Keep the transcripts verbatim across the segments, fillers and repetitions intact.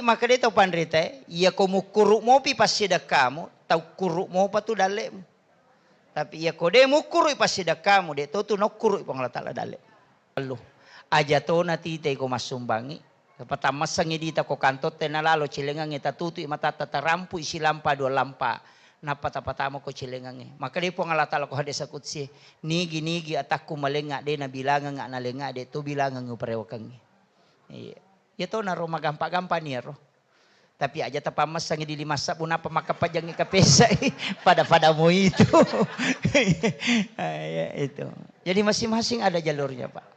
Makkeda tau panritae, iyako mukkuru mopi passidekkamu, tau kuru mopa tu dalle'mu. Tapi iyako de mukkuru passidekkamu, de to tu naukkuru Puang Allah Taala dalle. Allu. Aja to natitei ko massumbangi. Patammassengi dita ko kantotte nalalo cilengangnge, tatutui matatta, tarampui silampa dua lampa. Nappa tapatama ko cilengangnge. Makkeda Puang Allah Taala ko hadis qudsi, nigi-nigi atakku malenga de nabilanganga nalenga de to bilangangngi uparewakengngi. Iya. Iya to naro magampa-gampa ni ero. Tapi aja tapammessangi di lima sabbu nappa makkapajangngi kapessai pada-pada mo itu. Ah, ya, itu. Jadi masing-masing ada jalurnya, Pak.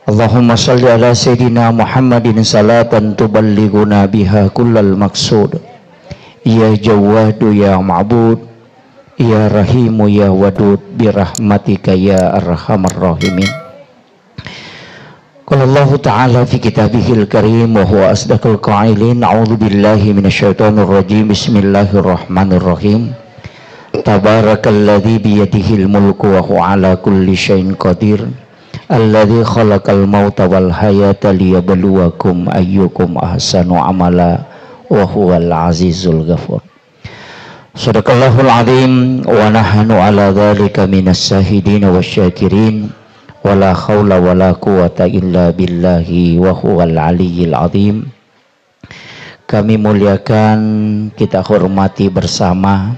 Allahumma salli ala Sayyidina Muhammadin salatan tuballighuna biha kullal maqsud. Ya Jawwadu ya Ma'bud, ya Rahimu ya Wadud, birahmatika ya arhamar rahimin. Qala Allahu ta'ala fi kitabihil karim wa huwa asdaqul qailin, a'udzu billahi minasyaitonir rajim, bismillahirrahmanirrahim. Tabarakalladzi biyadihil mulku wa huwa ala kulli syai'in qadir. Alladzi khalaqal mauta wal hayata liyabluwakum ayyukum ahsanu amala wa huwal azizul ghafur. Sadaqallahul azim wa nahnu ala dzalika minas syahidin wasyakirin. Wala haula wala quwwata illa billahi wa huwal aliyyil azim. Kami muliakan, kita hormati bersama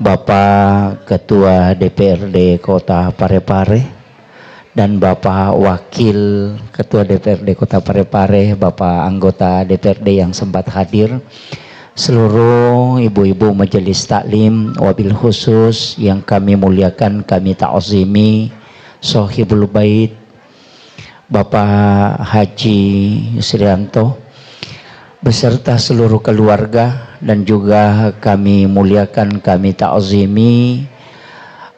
Bapak Ketua D P R D Kota Parepare dan Bapak Wakil Ketua D P R D Kota Parepare, Bapak anggota D P R D yang sempat hadir, seluruh ibu-ibu majelis taklim, wabil khusus yang kami muliakan, kami ta'zimi, Sohibul Bait, Bapak Haji Yusrianto, beserta seluruh keluarga, dan juga kami muliakan, kami ta'zimi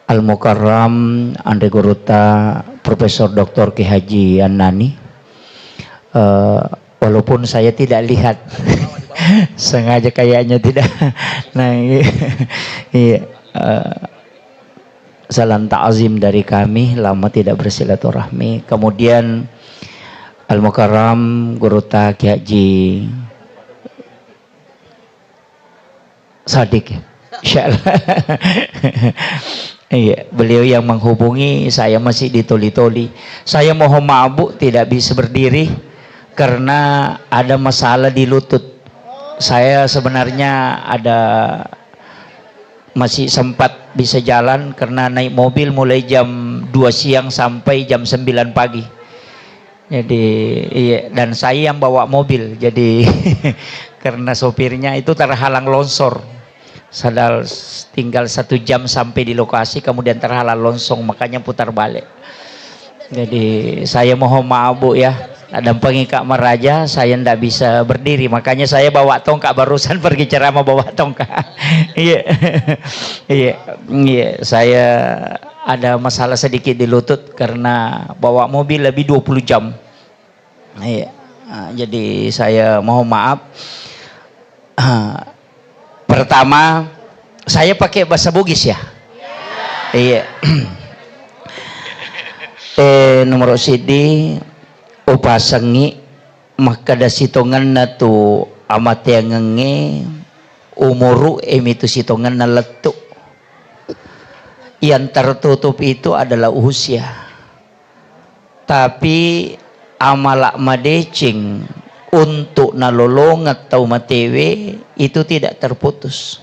Al-Mukarram Andre Guruta Profesor Doktor Kiai Haji Annani. Eh, walaupun saya tidak lihat, sengaja kayaknya tidak. Nah, iya, iya, eh, salam takzim dari kami, lama tidak bersilaturahmi. Kemudian Al-Mukarram Guruta Kiai Haji Sadik, ya. Insya Allah. Iya, beliau yang menghubungi saya masih di Toli-Toli. Saya mohon maaf, Bu, tidak bisa berdiri karena ada masalah di lutut. Saya sebenarnya ada masih sempat bisa jalan karena naik mobil mulai jam dua siang sampai jam sembilan pagi. Jadi, iya, dan saya yang bawa mobil. Jadi, karena sopirnya itu terhalang longsor. Sadal s-, tinggal satu jam sampai di lokasi, kemudian terhalang longsor, makanya putar balik. Jadi, saya mohon maaf, Bu, ya. Dampingi Kak Maraja, saya ndak bisa berdiri, makanya saya bawa tongkat, barusan pergi ceramah bawa tongkat. Iya. Iya, iya, saya ada masalah sedikit di lutut karena bawa mobil lebih dua puluh jam. Iya. Ah, jadi saya mohon maaf. Ah, pertama, saya pakai bahasa Bugis, ya? Iya. Eh, nomor sidi, upasengngi makkeda sitongenna tu amateangengnge, umuru e mitu sitongenna lettu. Yang tertutup itu adalah usia. Tapi amala madeceng untuk nalolongeng tau matewe itu tidak terputus.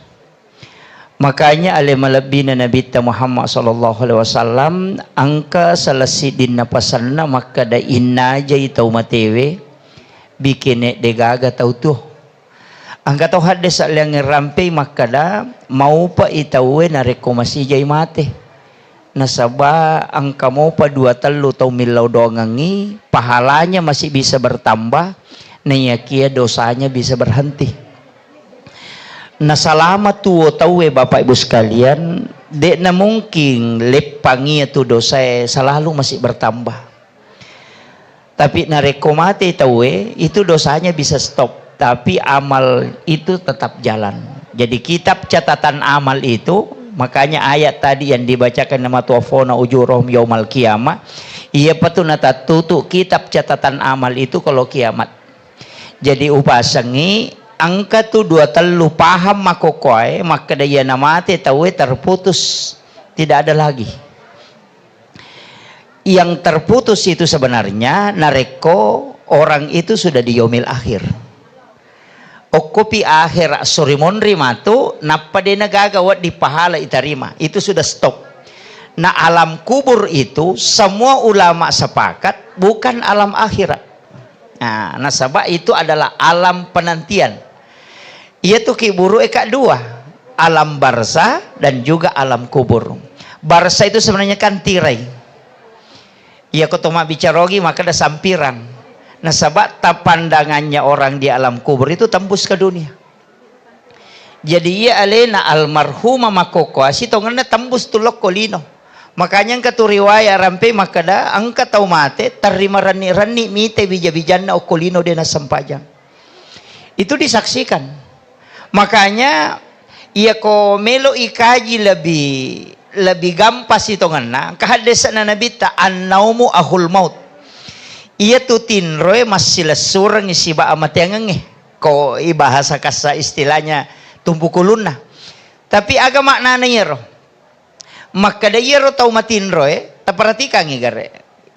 Makanya ale malebbina Nabitta Muhammad sallallahu alaihi wasallam engka salah siddinna pasenna makkeda, innajai tau matewe, bikene degaga tau tuo. Engka to hadde salliangnge rampei makkeda, maupe'i tauwe narekko masijai mate. Nasaba engka mopa dua tellu tau millau doangengngi, pahalanya masih bisa bertambah, naiyakia dosanya bisa berhenti. Nasalama tuo tauwe, Bapak Ibu sekalian, de'na mungkin leppangi tu dosae selalu masih bertambah. Tapi narekko mate tauwe, itu dosanya bisa stop, tapi amal itu tetap jalan. Jadi kitab catatan amal itu Makanya ayat tadi yang dibacakan, "Nama tuwaffawna ujurahum yaumal qiyamah", iya patu natattutu kitab catatan amal itu kalau kiamat. Jadi upasengi engka tu dua tellu paham makkokkoe makkeda iya namate tauwe terputus, tidak ada lagi. Yang terputus itu sebenarnya narekko orang itu sudah di yaumil akhir. Okkopi akhera sori monri matu, nappa de nagaga wedding pahala itarima. Itu sudah stop. Nah, alam kubur itu semua ulama sepakat bukan alam akhirat. Nah, nasaba itu adalah alam penantian. Iya tu ki buru eka dua, alam barza dan juga alam kubur. Barza itu sebenarnya kan tirai. Iya ko to mabbicara ogi makkeda sampirang. Nasaba tapandangannya orang di alam kubur itu tembus ke dunia. Jadi iya alena almarhumah makkokkoe sitongenna tembus tu lokko lino. Makanya engka tu riwaya rampe makkeda engka tau mate terima renni-renni mite bija-bijanna okko lino de nasempajang. Itu disaksikan. Makanya iya ko melo ikaji lebih lebih gampang sitongenna, engka haddesana nabitta annaumu ahul maut. Iya tu tinroe massilessurengngi siba amateangengnge. Ko ibahasa kassa istilahnya tumpukulunna. Tapi aga maknana iyaro? Makkeda iyaro tau matinroe, taperhatikangngi gare.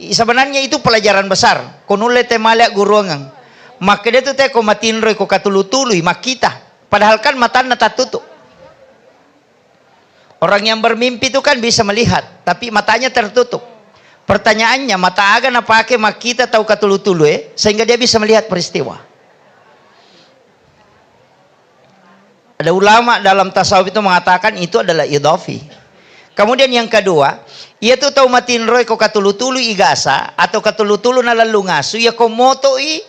I-, sebenarnya itu pelajaran besar. Ko nulle te male agguruangeng. Makkeda tu te ko matinroi ko katulu-tului makkita. Padahal kan matanna tattutu. Orang yang bermimpi itu kan bisa melihat, tapi matanya tertutup. Pertanyaannya, mata aga napake makkita tau katulu-tulu, eh, sehingga dia bisa melihat peristiwa? Ada ulama dalam tasawuf itu mengatakan itu adalah idhafi. Kemudian yang kedua, iya tu tau matinroi ko katulu-tulu igasa atau katulu-tulu nalellung asu, iya ko motoi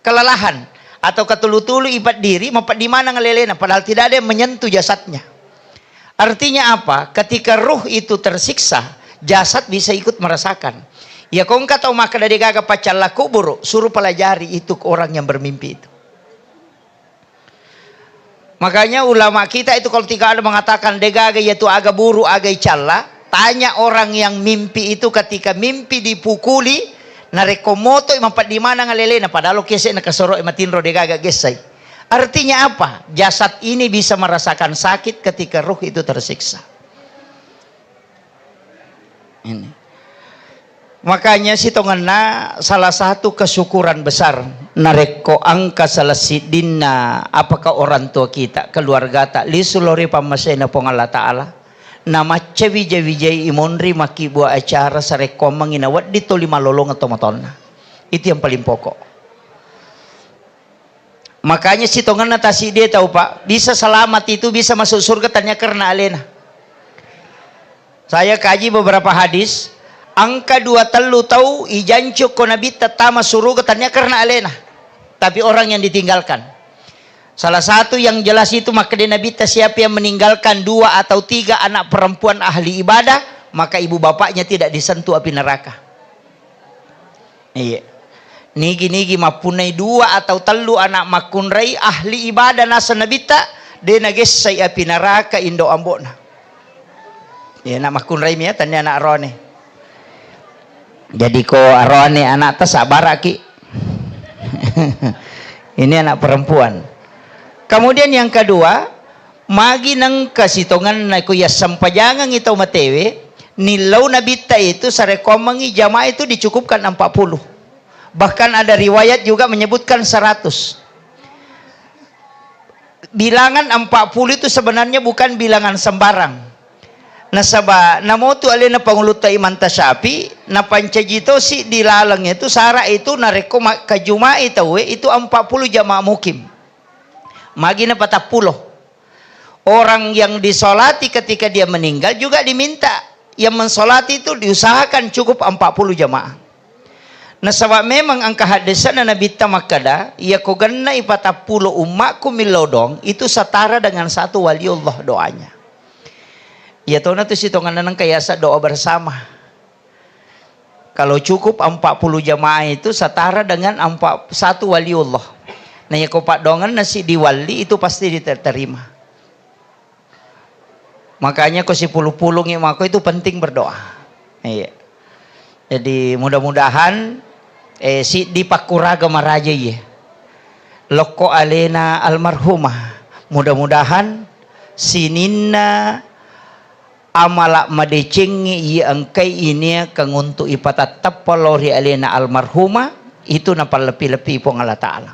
kelelahan atau katulu-tulu ipaddiri, mapeddi maneng alelena, padahal tidak ada yang menyentuh jasadnya. Artinya apa? Ketika ruh itu tersiksa, jasad bisa ikut merasakan. Ya, ko engka tau makkeda degaga paccalla kuburu, suruh pelajari itu ke orang yang bermimpi itu. Makanya ulama kita itu kalau tidak ada mengatakan degaga iya tu aga buru, aga icalla, tanya orang yang mimpi itu ketika mimpi dipukuli, narekko motoi mapeddi maneng alelena, padahal kese na kasoro matinro degaga gessai. Artinya apa? Jasad ini bisa merasakan sakit ketika ruh itu tersiksa. Ini. Makanya sitongenna salah satu kesyukuran besar narekko engka salah siddinna apakah orang tua kita, keluargata, lisu lao ri pammasena Puang Allah Ta'ala, namacca wija-wijai imonri makkibua acara sarekkoammengngi nawedding toli malolongeng tomatoanna. Itu yang paling pokok. Makanya sitongenna tasiddi tau, Pak, bisa selamat itu, bisa masuk surga tania karena alena. Saya kaji beberapa hadis, engka dua tellu tau ijancu ko Nabitta tama suruga tania karena alena. Tapi orang yang ditinggalkan. Salah satu yang jelas itu makkeda Nabitta, siapa yang meninggalkan dua atau tiga anak perempuan ahli ibadah, maka ibu bapaknya tidak disentuh api neraka. Iya. Nigi-nigi mappunnai dua atau tellu anak makkunrai ahli ibadah naseng Nabitta, de nagessai api naraka indo ambo'na. Iya, anak makkunrai mi ya, tania anak rone. Jadi ko arone anakta, sabaraki. Ini anak perempuan. Kemudian yang kedua, magi nengka sitongenna ko yassempajangengngi tau matewe, nillau Nabitta itu sarekkoammengngi jamaah itu dicukupkan empat puluh. Bahkan ada riwayat juga menyebutkan seratus. Bilangan empat puluh itu sebenarnya bukan bilangan sembarang. Nasaba namotu alena pangulutta Imam Tasyafi, napancaji tosi di laleng itu sara itu narekko makkajumai tauwe itu empat puluh jamaah mukim. Magi na patappulo. Orang yang disolati ketika dia meninggal juga diminta yang mensolati itu diusahakan cukup empat puluh jamaah. Nasaba memang engka haddesana Nabitta makkeda, iya ko gennai patappulo ummakku millau doang, itu setara dengan satu waliullah doanya. Iya tona tu sitongenna nengka yasa doa bersama. Kalau cukup empat puluh jamaah itu setara dengan empat, satu waliullah. Nah, iya ko paddoangenna siddi wali itu pasti diterima. Makanya ko sipulu-pulungi mako itu penting berdoa. Iya. Jadi mudah-mudahan, eh, siddi pakkuraga maraja iye. Lokko alena almarhumah. Mudah-mudahan sininna amala madecengnge iye engkai iniakang untuk ipatatteppa lao ri alena almarhumah, itu napallepi-lepi Puang Allah Ta'ala.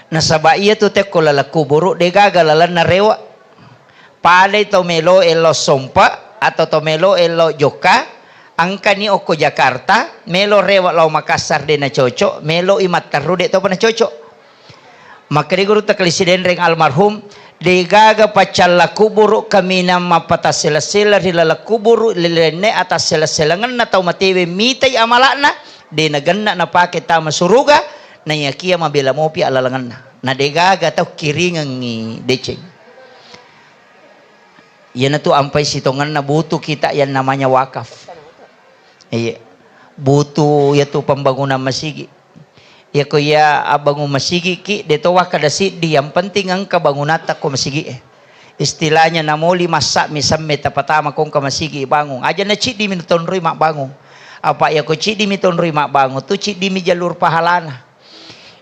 Nasaba iyatu tekko laleng kuburu, degaga lalenna rewe. Padai to meloe lao sompe atau to meloe lao jokka, engkani okko Jakarta, melo rewe lao Makassar de nacocok, meloi matteru de topa nacocok. Makkeda gurutta Kali Sidenreng almarhum, degaga paccalla kuburu kaminang mappatassela-sela ri laleng kuburu, lilenne atassela-selangenna tau matewe mitai amala'na, de nagenna napake tama suruga, naiyakia mabela mopi alalangenna. Na degaga tau kiringengngi deceng. Iyanatu ampai sitongenna butuh kita yang namanya wakaf. Iya. Butuh yatu pembangunan masigi. Iyako iya abbangung masigi ki, de to wakkada siddi, yang penting engka bangunatta ko masigi e. Istilahnya namoli massa mi semme tapatama ko engka masigi bangung. Aja na ciddi mi natonroi mabbangung. Apa iyako ciddi mi tonroi mabbangung tu ciddi mi jalur pahalana.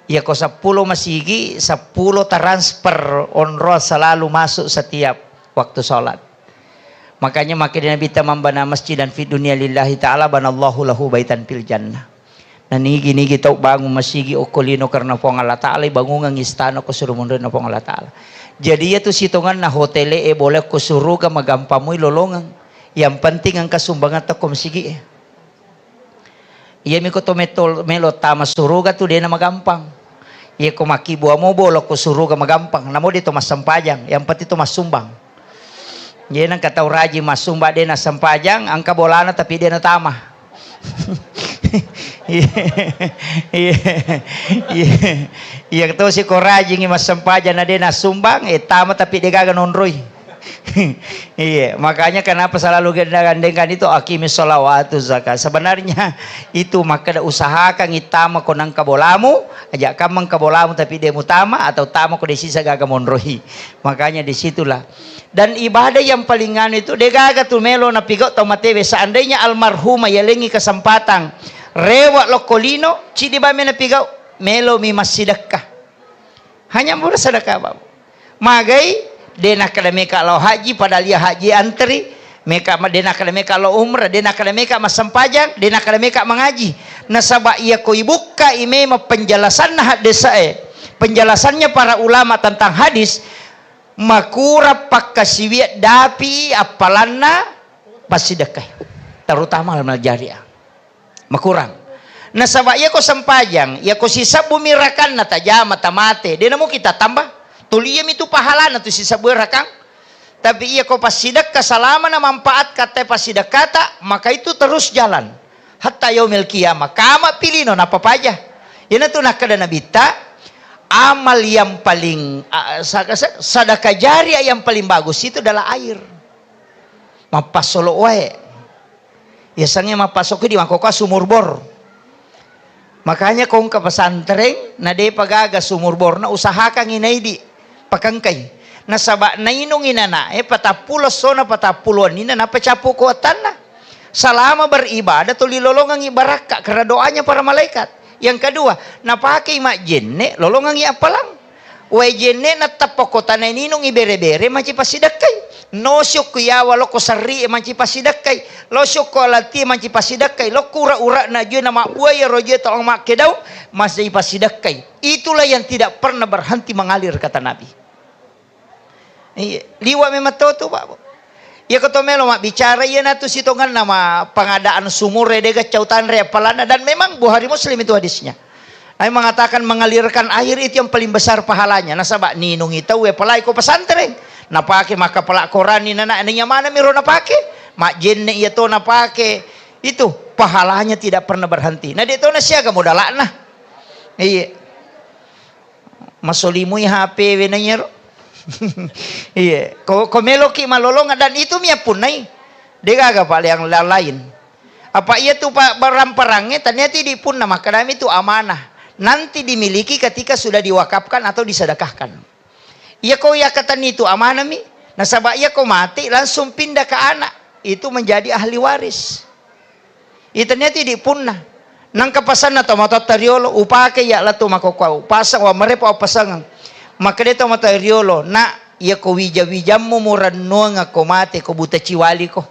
Iyako seppulo masigi, seppulo transfer onrong selalu masuk setiap waktu sholat. Makanya makkeda Nabitta, "Man bana masjidan fid dunya lillahi ta'ala banallahu lahu baitan fil jannah." Na nigi-nigi tau bangung masigi okko lino karena Puang Allah Ta'ala, bangungang istana ko suru monrinna Puang Allah Ta'ala. Jadi iyatu sitonganna hotele e boleh ko suruga magampang moi lolongeng. Yang penting engka sumbangan tau ko masigi e. Iyami ko to metto melo tama suruga tu dena magampang. Iya ko makkibua mo bolo ko suruga magampang, namo de to massempajang, yang penting to massumbang. Iya nengka tau rajing massumbang de nassempajang, engka bolana tapi de natama. Iya, iya, iya, iya to si ko rajingi massempajang na de nassumbang, eh tama tapi de gaga nonroi. Iya, makanya kenapa selalu gandeng-gandengkan itu, "Aqimis sholawatu zakat." Sebenarnya itu makkeda usahakan itama ko nangka bolamu, aja kammang ka bolamu tapi de mutama atau tama ko de sisa gaga monroi. Makanya disitulah. Dan ibadah yang paling anu itu de gaga tu melo napigau tau matewe. Seandainya almarhumah yalengi kesempatan rewa lokko lino, cidi bame napigau, melo mi massidekka. Hanya bersedekah, Bapak. Magai, de nakkeda meka lao haji, padahal iya haji antri, meka ma-, de nakkeda meka lao umrah, de nakkeda meka massempajang, de nakkeda meka mangaji. Nasaba iya ko ibukka i memang penjelasanna haddesae, penjelasannya para ulama tentang hadis, makurang pakkasiwiang dapi appalanna passidekkai, terutama amal jariah. Makurang. Nasaba iyako sempajang, iyako sisebbu mi rakanna tajama tamate, de namuki tatamba. Tuli iyami tu pahalana tu sisebbu rakang. Tapi iyako passidekka salama na manfaat katta passidekkata, maka itu terus jalan. Hatta yaumil qiyamah, kama pilino napapaja. Iyanatu nakkeda Nabitta, amal yang paling, a, sa-, sa-, sadaka jariah yang paling bagus itu adalah air. Mappassolo wae. Yasengnge mappasokki di mangkokoa sumur bor. Makanya ko engka pesantren, na depa gaga sumur borna, usahakangngi naidi pakengkai. Nasaba nainungngi nanae patappulo essona, patappulo wenninna, nappa cappu kuatanna. Salama beribadah tuli lolongengngi barakka karena doanya para malaikat. Yang kedua, napakei majjenne, lolongengngi appalang. Wae jenne'na teppa ko tanae ninungngi bere-bere mancaji passidekkai. Nosi okko yawa lokko serri'e mancaji passidekkai. Losi okko alattie mancaji passidekkai. Lokko ura-ura'na jue na mabbuai iyaro jue tau makkedau mancaji passidekkai. Itulah yang tidak pernah berhenti mengalir, kata Nabi. Iya, liwa memang to tu, Pak. Iya ko to melo mabbicara, iyanatu sitongenna ma pengadaan sumur e, de gaccau tanre appalanna, dan memang Bukhari Muslim itu hadisnya. Nabi mengatakan mengalirkan air itu yang paling besar pahalanya. Nasaba ninungi tau, apalagi ko pesantren. Napake makkapala Quran ni nana, nanya mana miro napake? Majjenne iya to napake. Itu pahalanya tidak pernah berhenti. Na de to na siaga modalakna. Iya. Masolimui H P we na iyaro. Iya, ko, ko meloki malolongang dan itu mi appunnai. De gaga pa yang la-, lain. Apa iya tu pa barang-parangnge tania ti dipunna makkedami tu amanah. Nanti dimiliki ketika sudah diwakafkan atau disedekahkan. Iya ko iya katani tu amanah mi. Nasaba iyako mati langsung pindah ke anak, itu menjadi ahli waris. Itaniati idi punna. Nangka pasanna tomatoatta riolo, upake iya latu makokuau, pasang wa marepa wa pasangeng. Makkeda tomatoa riolo, "Nak, iyako wija-wijammu murennuangako mate ko buta ciwaliko.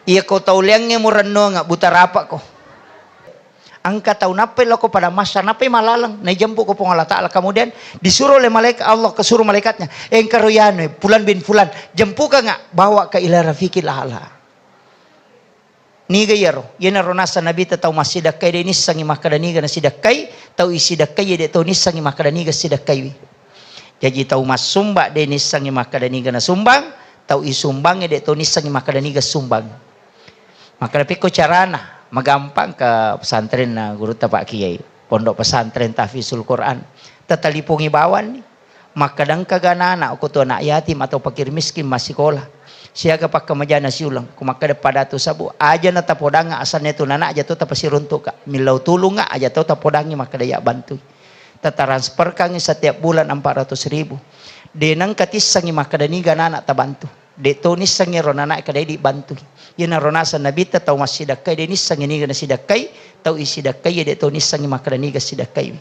Iyako tauleangnge murennuanga buta rapako." Engka tau nappai lao ko padang mahsyar, nappai malaleng, naijempu ko Puang Allah Ta'ala. Kemudian disuruh oleh malaikat Allah, kesuruh malaikatnya, "Engkaro yanu, fulan bin fulan, jempuka nga, bawa ka ila rafiqil a'la." Niga iyaro? Iyanaro naseng Nabitta tau massidakkai de nissengngi makkeda niga nasidakkai, tau isidakkai de to nissengngi makkeda niga sidakkaiwi. Jaji tau massumba de nissengngi makkeda niga nasumbang, tau isumbangnge de to nissengngi makkeda niga sumbang. Makkeda pekko carana, magampang ke pesantrenna gurutta Pak Kiai, Pondok Pesantren Tahfizul Quran. Tatalipongi bawanni. Makkeda engka ga anak, ko tu anak yatim atau fakir miskin massikola. Siaga pakkamajana siuleng. Ko makkeda padatu sabu, aja na tapodangnga asanna tu anak aja to tapasiruntuka. Millau tulungnga aja to tapodangngi makkeda ya bantui. Tatransferkangngi setiap bulan empat ratus ribu. De nengka tissengngi makkeda niga anak tabantu. De to nissengngi ro anak kedai dibantui. Iyanaro naseng Nabitta tau massidakkai de nissengngi niga nasidakkai, tau isidakkai de to nissengngi makkeda niga sidakkaiwi.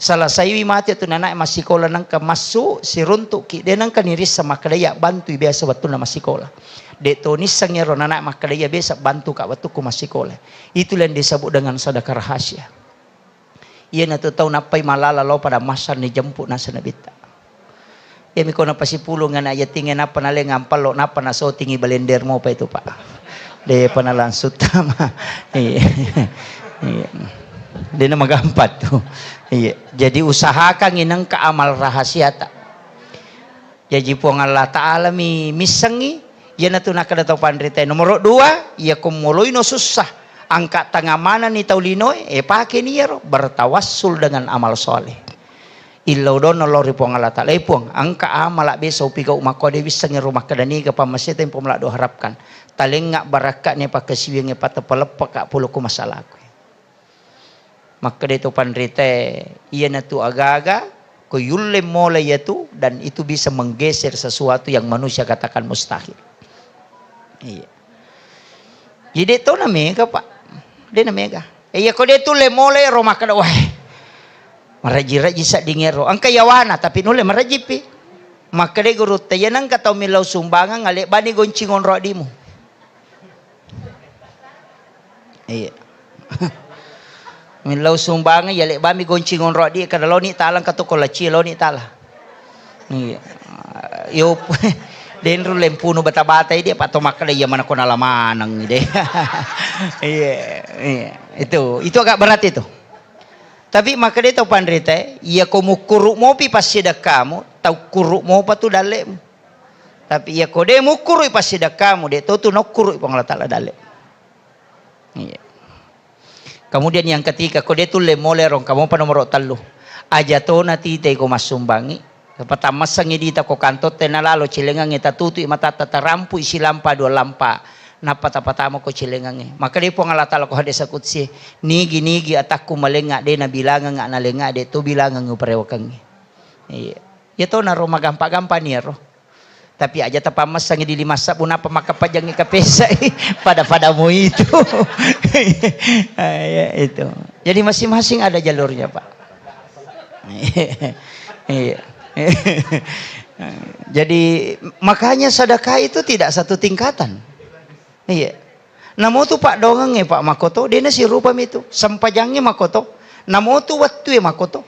Salasaiwi mate tu anak massikola nengka massu siruntuki, de nengka nirisseng makkeda ya bantui biasa wettunna massikola. De to nissengngi ro anak makkeda ya biasa bantuka wettukku massikola. Itulah yang disebut dengan sedekah rahasia. Iyanatu tau nappai malala lao padang mahsyar ni jempu naseng Nabitta. Iyami ko napasipulung anak yatingnge nappa naleng ampallo nappa nasotingi balender mopa itu, Pak. Depa nalangsung tama. Iya. Iya. Dena magampang tu. Iya. Jadi usahakan inengka amal rahasiata. Jaji Puang Allah Ta'ala mi missengngi, iyanatu nakkeda tau panritae. Nomoro dua, iyako moloino sussa, angka tangang manenni tau linoe, e, pakeni iyaro, bertawassul dengan amal soleh. Illau donna lao ri Puang Allah Ta'ala, "E Puang, angka amala biasa upigau makko de wissengngi ro makkeda niga pammaseta yang Puang Allah doharapkan. Talengnga barakka'ne pakkasiwiangnge pateppa-leppaka pulokku masalaku." Makkeda to panritae, iyanatu agaga ko yulle mola iyatu, dan itu bisa menggeser sesuatu yang manusia katakan mustahil. Iya. Jadi de to na mega, Pak. De na mega. E, iya ko de tulle mola ero makkeda, "Wah, maraji-raji sedding ero." Engka yawana, tapi nulle marajipi. Makkeda gurutta, "Iya nengka tau millau sumbangan, ale bani goncing onro adimu." Iya. Millau sumbangan, ya, lebbami goncing onro addi, kada loni talang ka toko laci, loni tala. Iya. Yo, denru lempunu bata-bata dia, Pak, to makkeda iya mana kona lamaneng de. Iya, iya. Itu, itu agak berat itu. Tapi makkeda to panrita, iya ko mukkuru mopi passidekkamu, tau kuru mopa tu dallemu. Tapi iya ko de mukkuru passidekkamu, de to tu nokkuru Puang Allah Taala dalle. Iya. Kemudian yang ketiga, ko de tulle mole rong, kamu apa nomor tellu? Aja to na tite ko massumbangi. Patammassangi dita ko kantotte nalalo cilengangnge, tatutui matatta, tarampui silampa dua lampa, nappa tapatama ko cilengangnge. Maka de Puang Allah Taala ko hadis qudsi, "Nigi-nigi atakku malenga de nabilangang nalenga de to bilangang uparewakangnge." Iya. Ya to naro magampa-gampa ni ro. Tapi aja tapammassangi di lima sabbu, napa makkapajangngi kapessai, pada-pada mu itu. Ah, ya, itu. Jadi masing-masing ada jalurnya, Pak. Iya. Jadi makanya sedekah itu tidak satu tingkatan. Iya. Namotu paddoangengnge, Pak, makkoto, dena sirupa mitu. Sempajangnge makkoto. Namotu wettue makkoto.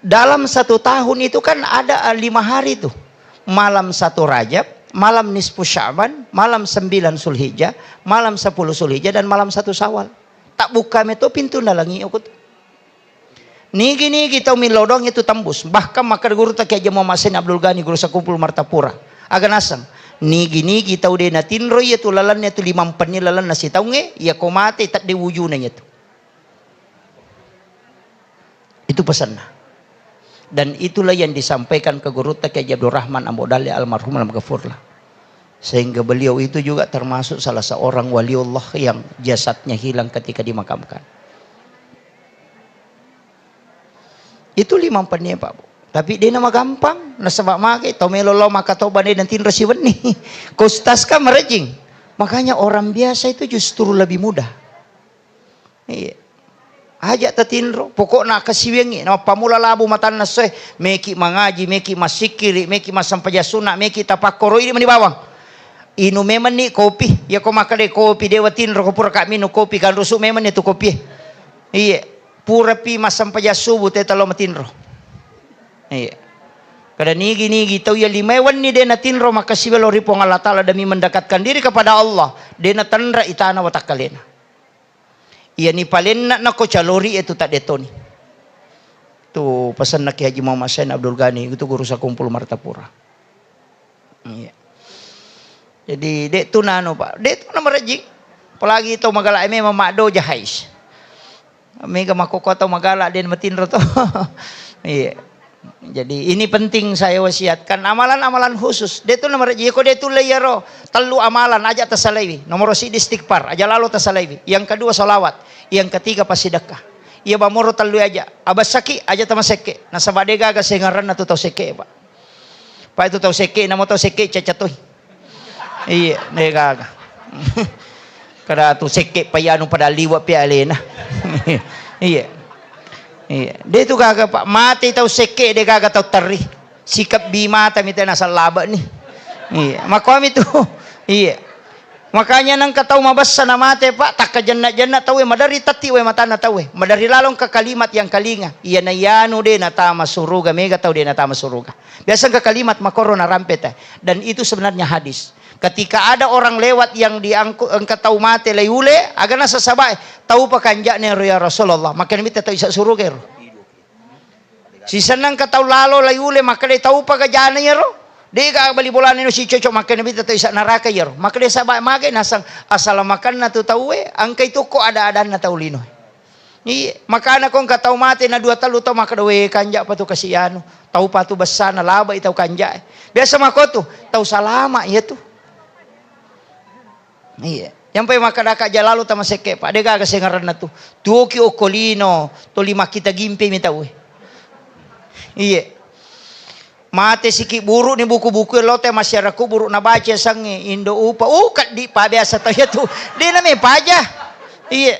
Dalam satu tahun itu kan ada, eh, lima hari tuh. Malam satu Rajab, malam nisfu Sya'ban, malam sembilan Zulhijjah, malam sepuluh Zulhijjah, dan malam satu Syawal. Tak buka meto pintu nalangi okut. Nigi-nigi tau millau doang itu tembus. Bahkan makkeda gurutta Kiai Haji Muhammad Sain Abdul Ghani, Guru Sekumpul Martapura. Aga naseng. Nigi-nigi tau de natinro iya tu lalanna tu limampenni lalanna sitaungnge, iya ko mate tedde wujuna iya tu. Itu pesanna. Dan itulah yang disampaikan ke gurutta Kiai Haji Abdul Rahman Ambo Dalle almarhum almaghfurlah. Sehingga beliau itu juga termasuk salah seorang waliullah yang jasadnya hilang ketika dimakamkan. Itu limampenni, Pak, Bu. Tapi dena magampang, nasaba mage tau melo lao makkatoba de natinro siwenni. Ko ustaz kan marejjing. Makanya orang biasa itu justru lebih mudah. Iya. Aja tatinro, pokokna kasiwiangngi, namappamula labu matanna soe, meki mangaji, meki massikkiri, meki massempajang sunna, meki tapakkoro, idi mani bawang. Inung memenni kopi, iyako makkeda kopi dewa tinro, ko pura ka minung kopi, kanrusu memenni tu kopi. Iya, purapi massempajang subuh teta lo matinro. Iya. Kada nigi-nigi tau iya lima wenni de natinro makkasiwiang lao ri Puang Allah Taala demi mendekatkan diri kepada Allah, de natenra itana watakkalena. Iyani palenna nako calori e tu taddettoni. Tu pasenna Kiai Haji Muhammad Sain Abdul Ghani, itu guru sakumpul Martapura. Iya. Jadi, de tu nanu, Pak. De tu namarejjing. Apalagi tau magala e memang maddoja hais. Mega makkokko tau magala de matinro to. Iya. Jadi, ini penting saya wasiatkan amalan-amalan khusus. De tu namarejjing, ko de tu le iyaro tellu amalan aja tasalaiwi. Nomor siji istighfar, aja lalo tasalaiwi. Yang kedua salawat, yang ketiga pasidekka. Iya bamoro tellu aja. Abessaki aja tamasekke. Nasaba de gaga sengaranna tu tau sekke, Pak. Pak itu tau sekke, namo tau sekke caca toi. Iya, de gaga. Kada tu sekke payanu pada liwa pi alena. Iya. Iya. De tu gaga, Pak. Mate tau sekke, de gaga tau terri. Sikebbi mata mita nasallaba ni. Iya. Makomi tu. Iya. Makanya nengka tau mabessa na mate, Pak, takkajenna-jenna tauwe maderri tetti wae matanna tauwe. Maderri lalong ke kalimat yang kalinga. Iya na yanu de natama suruga, mega tau de natama suruga. Biasa engka kalimat makoro narampe te. Dan itu sebenarnya hadis. Ketika ada orang lewat yang diangkut, engka tau mate laiule, agana sasabae, tau pakanja'ne ro ya Rasulullah. Makanya mita tau isa suruga ro. Sisenna engka tau lalo laiule, makkeda tau pagajana yaro. Dega bali bolana no sicocok, makkeda mita tau isa naraka yaro. Makkeda sabae mage nasang asala makanna tu tauwe, engka itu ko ada-adanna tau lino. Iya, makana ko engka tau mate na dua tellu tau makkeda, "We, kanja pa tu kasi anu, tau pa tu bessana, labai tau kanja." Biasa makotu, tau salama iya tu. Iya. Yampai makkeda ka jalalu tama sekke, Pak, de gaga sengaranna tu. Tuoki okko lino, toli makkita gimpe mi tau. Iya. Mate siki buru ni buku-buku lote masyarakat buru nabaca sangi Indo Upa. Uh, kaddi pa biasa tau iya tu. De na me paja. Iya.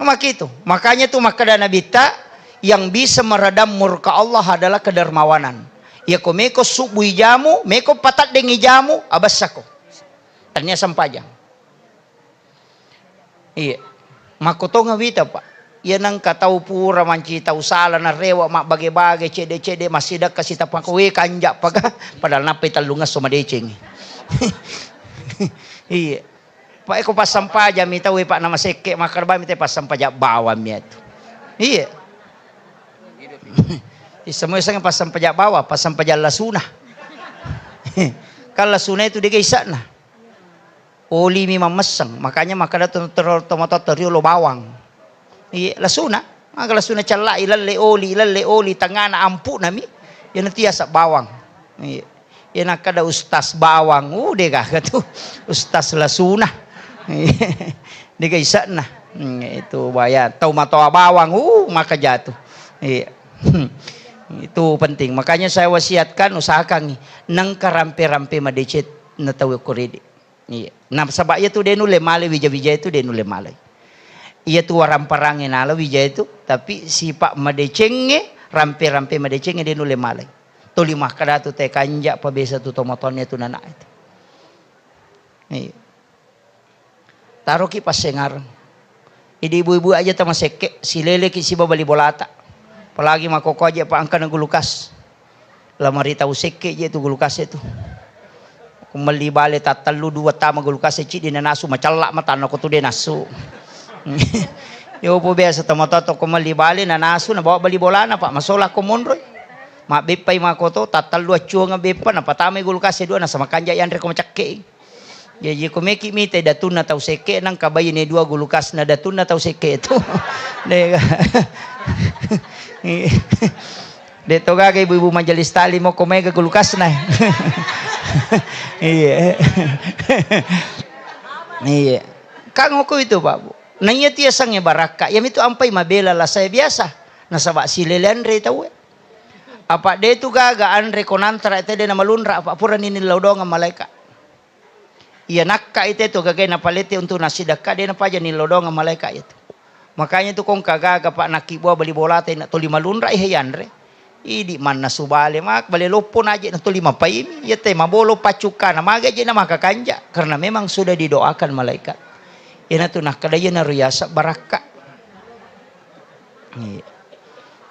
Makitu. Makanya tu makkeda Nabitta, yang bisa meredam murka Allah adalah kedermawanan. Iya ko meko subbui jamu, meko pataddengi jamu, abessako. Tania sempajang. Iya. Makkotonga wita, Pak. Iya nengka tau pura manci tau sala narewa mabbage-bage, cede-cede, massidekka sitapako, we kanja paga, padahal nappai tellungesso madecengi. Iya. Pak, eko passampajang mi tauwe, Pak, namasekke, makkeda bami te passampajang bawang mi atu. Iya. Issemua iseng passampajang bawang, passampajang lasuna. Kan lasuna itu dega isakna. Oli mi mammesseng, makanya makkeda to-, to-, tomatoa to riolo bawang. Iya, lasuna. Maka lasuna cellai, lalle oli, lalle oli, tengana ampu'na mi. Iya, nanti asa bawang. Iya. Iya, nakkeda ustaz bawang, uh, de gaga tu. Ustaz lasuna. Iya. De ga isakna. Hmm, itu bahaya. Tau matoa bawang, uh, maka jatuh. Iya. Itu penting. Makanya saya wasiatkan, usahakan nengka rampe-rampe madeceng na tau ko rede. Iya. Nasaba iya tu de nulle male wija-wija itu de nulle male. Iya tu waramparangnge nala wija itu, tapi sipa madecengnge, rampe-rampe madecengnge de nulle male. Tuli makkeda tu te kanja pa biasa tu tomatoanna tu nana itu. Iya. Taroki passengareng. Idi ibu-ibu aja tamasekke, sileleki siba bali bolata. Apalagi makkokko aja pa engkana gulukas. Lamari tau sekke je tu gulukas e tu. Ko melli bale tattellu dua tama gulukas e, ciddi nanasu, macella matanna ko tu de nasu. Yopo biasa tomatoa to ko melli bale nanasu nabawa bali bolana, Pak, masola ko monroi. Mabbeppai makoto tattellu accuanga beppa napatamai gulukas e dua, nasaba kanja yanre ko macakke. Jaji ko meki mita datunna tau sekke, nangka baine dua gulukasna datunna tau sekke tu. De ga-, de to gaga ibu-ibu majelis taklim ko mega gulukasna. Iya. Iya. Kan ko itu, Pak, Bu. Na iya tu yasengnge barakka, iyamitu ampai mabela lasa e biasa. Nasaba silele anre tauwe. Apa de tu gaga anre ko nantara te de namalunra, apa purani nillau doangeng malaeka. Iya nakka ite tu gagai napalete untuk nasidakka, de napaja nillau doangeng malaeka itu. Makanya tu kongka gaga, Pak, nakkibua bali bolata ina tuli malunra ihe yanre. Idi manna subale mak bale loppo naje na tuli mapaimi. Iya te mabolo paccukka na maga je na maka kanja karena memang sudah didoakan malaikat. Ina tu nakkada iya naru yasa barakka. Iya.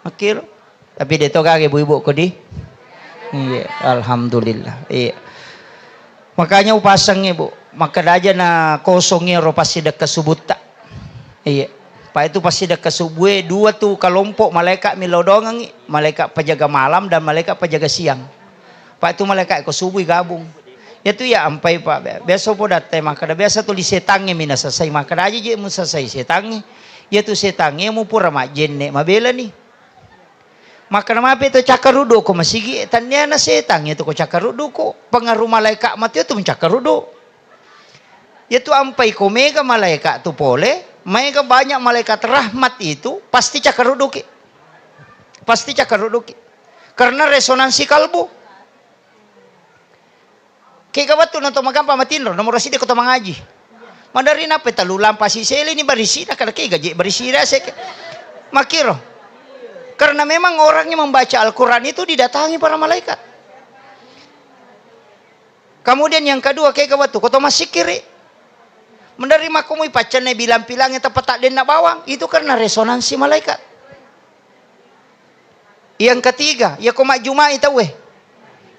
Makkiro. Tapi de to gaga ibu-ibu ko di. Iya, alhamdulillah. Iya. Makanya upasengngi, Bu, makkada aja na kosongngi ro passidekka subutta. Iya. Pa itu passidekka subue dua tu kalompok malaeka millau doangengngi, malaeka penjaga malam dan malaeka penjaga siang. Pa itu malaeka ko subui gabung. Iya tu iya ampai, Pak. Biasa poda te makkada biasa tuli setangnge mina sasai, makkada aja je musasai setangnge. Iya tu setangnge mu pura majjenne mabelani. Makkada mape to cakkaruddu ko masigi, tanniana setang iya tu ko cakkaruddu ko, pengaruh malaeka mati tu mencakkaruddu. Iya tu ampai ko mega malaeka tu pole, mega banyak malaikat rahmat itu pasti cakkarudduki. Pasti cakkarudduki. Karena resonansi kalbu. Kega wettu na to magampa matinro, nomoro siddi ko to mangaji. Maderri nappe talu lampa sisele ni barisi na kada kega je barisi rase. Makiro. Karena memang orang yang membaca Al-Quran itu didatangi para malaikat. Kemudian yang kedua, kega wettu ko to masikiri. Maderri makko mui paccanne bilang-pilangnya tepat tak denna bawang, itu karena resonansi malaikat. Yang ketiga, iya ko majjumai tauwe.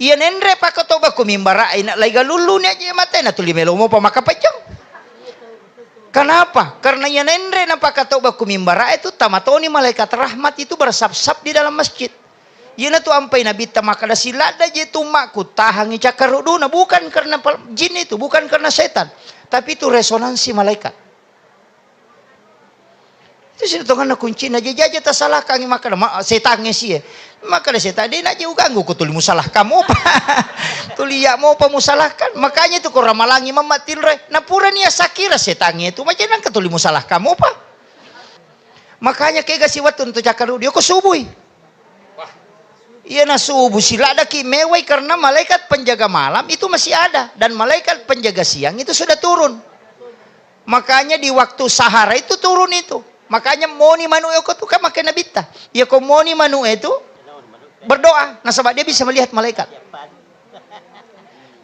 Iya nenre pakatoba ku mimbara ina lai galullu ni aje mate na tuli melo mopa makapejjang. Kenapa? Karena iya nenre na pakatoba ku mimbara itu tamatoni malaikat rahmat itu bersap-sap di dalam masjid. Iyana tu ampai nabitta makkada siladda je tu makku tahangi cakkaruduna, bukan karena pel-, jin itu, bukan karena setan, tapi itu resonansi malaikat. Itu sitonganna kuncina, je jaja tasalahkangi makkada ma-, setangnge sie. Makkada setang, de naje uganggu ko tuli musalahkan mopa. Tuli iya mopa musalahkan. Makanya itu ko ramalangi mamma tinroe. Napurani asakira setangnge itu, maje nangka tuli musalahkan mopa. Makanya kega siwettu untuk cakkarudi, ko subui. Iya na subuh siladdaki mewai karena malaikat penjaga malam itu masih ada dan malaikat penjaga siang itu sudah turun. Makanya di waktu sahara itu turun itu. Makanya moni manu eko tu kan makai nabitta. Iya ko moni manu itu berdoa nasaba dia bisa melihat malaikat.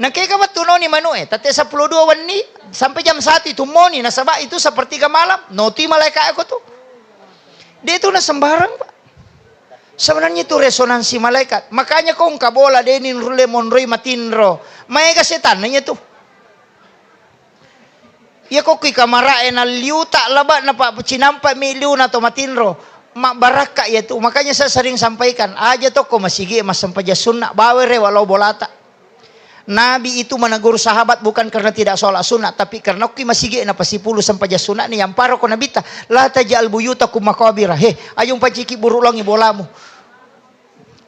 Nakega wettu noni manu e, tette seppulo dua wenni sampai jam satu itu moni nasaba itu sepertiga malam. Noti malaikat eko tu. Dia itu na sembarang, Pak. Sebenarnya itu resonansi malaikat. Makanya ko engka bola dening rulle monroi matinro. Maega setanna iya tu. Iya ko kui kamarae na liuta laba na pa cinampa mi liuna to matinro. Mabbarakka iya tu. Makanya saya sering sampaikan, aja tokko masigi massempajang sunna, bawere walau bolata. Nabi itu menegur sahabat bukan karena tidak sholat sunat, tapi karena okki masigi napasipulu sempajang sunat ni yang paro ko nabitta, la taj'al buyutakum maqabira. He, ayo mpanciki buru longi bolamu.